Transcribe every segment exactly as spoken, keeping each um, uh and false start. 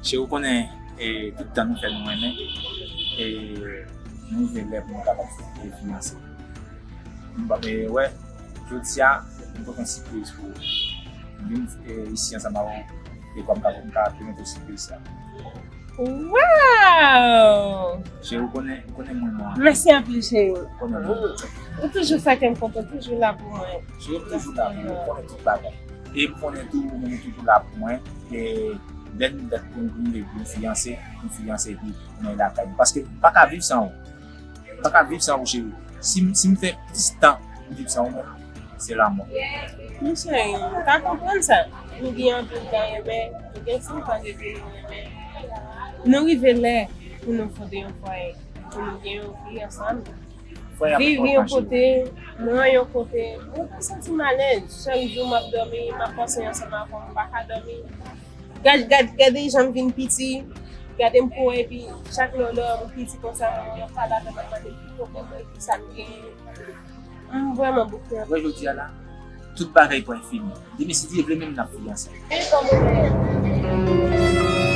Cheri, ou konnen, e, tout tan nou fè nou renmen, e, nou rive lè pou nou kapab, e, fiyanse. M pa, e, wè, jodi a, m pote yon sipriz pou ou. M vin, e, isi ansanm avè w, e, kòm m ka, m ka prezante w sipriz sa. Wow! Cheri, ou konnen, ou konnen m renmen w anpil. Mèsi anpil, cheri. Ou konnen m renmen w. Ou toujou fè kè m kontan, toujou la pou mwen. Cheri, m toujou la pou ou, ou konnen tout bagay. E m konnen tou, ou menm ou toujou la pou mwen. E lè n dat pou n, pou n, pou n fiyanse, pou n fiyanse epi mwen lakay ou. Paske m pa ka viv san ou. M pa ka viv san ou, cheri. Si m, si m fè plis tan m viv san ou menm, se lanmò. Wi, cheri, m ka konprann sa. Nou gen anpil bagay, men nou gen senk an depi nou renmen. Nou rive lè pou nou fonde yon fwaye, pou nou gen yon vi ansanm. Viv yon kote, mwen yon kote, mwen pa santi m alèz. Chak jou m ap dòmi, m ap panse ansanm avè w, m pa ka dòmi. Gad, gad, gade jan m vin piti, gade m pou wè, epi chak lè w dòmi piti konsa, mwen pale avè m, mwen mande m ki pwoblèm mwen, ki sa m genyen. M vrèman bouke. Wè jodi a la, tout bagay pral fini. Demen, si Dye vle, menm n ap fiyanse. E kòman w ye?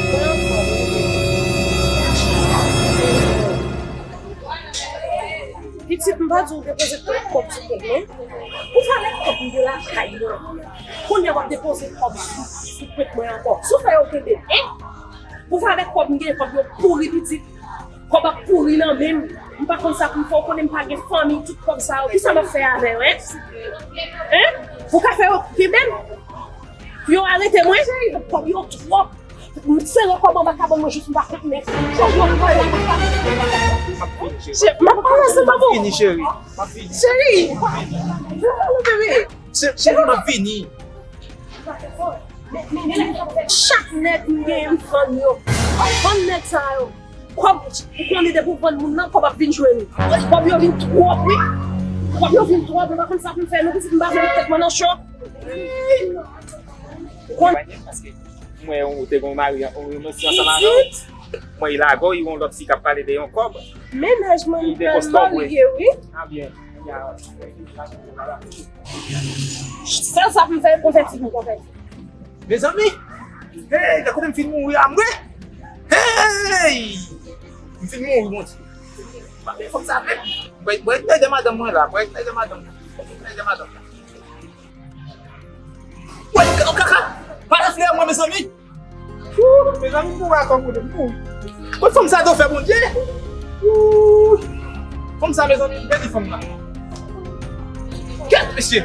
Mwen anfòm. Pitit, m pa di w depoze tout kòb sou kont mwen. Pou valè kòb m gen lakay mwen. Kounye a w ap depoze kòb sou, sou kont mwen ankò. Si w fè yo kenbe, en? Pou valè kòb m gen, kòb yo pouri pitit. Kòb ap pouri nan men m. M pa konn sa pou m fè. Ou konnen m pa gen fanmi, tout kòb sa yo. Kisa m ap fè avè yo, en? En? Ou ka fè yo kenbe m? Pou yo arete mwen? Kòb yo twòp. M sere kòb anba kabann mwen jis m pa konn men. Kòb yo twòp. M ap vini, cheri. M ap avanse, babo. M ap vini, cheri. M ap vini. Cheri. Cheri, m ap vini. Chak nèg m genyen, m vann yo. M vann nèg sa yo. Kòb, ou konnen depi w vann moun nan, kòb ap vin jwenn ou. Kòb yo vin twòp, wi. Kòb yo vin twòp, m pa konn sa pou m fè non, pitit, m pa vle met tèt mwen nan cho. Ou konn. Paske m wè ou te gon mari, yon mesye ansanm avè w. M wè li lage w, li wè yon lòt fi k ap pale de yon kòb. Mennaj mwen pral marye, wi. Ah, byen. Sèl sa pou m fè, konvèti m, konvèti. Mezanmi! Hey, gad kote m fin mouri a mwen! Hey! M fin mouri, Bondye. Pa gen fanm sa menm. Mwen, mwen, mwen, madanm mwen la, mwen, mwen, madanm mwen. Mwen, madanm mwen. Woy, k-, kaka! Pa nan flè mwen, mezanmi! Wouh, mezanmi, m mouri ankò, m mouri. Kot fanm sa do fè, Bondye? Wouh! Fanm sa, mezanmi, gade fanm la. Kèt, mesye!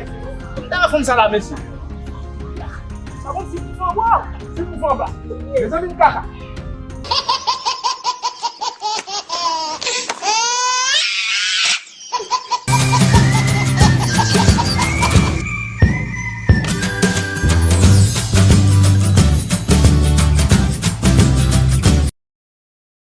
M ta wè fanm sa la, mesye. Pa konn si pou fè anba, si pou fè anba. Mezanmi, m kaka.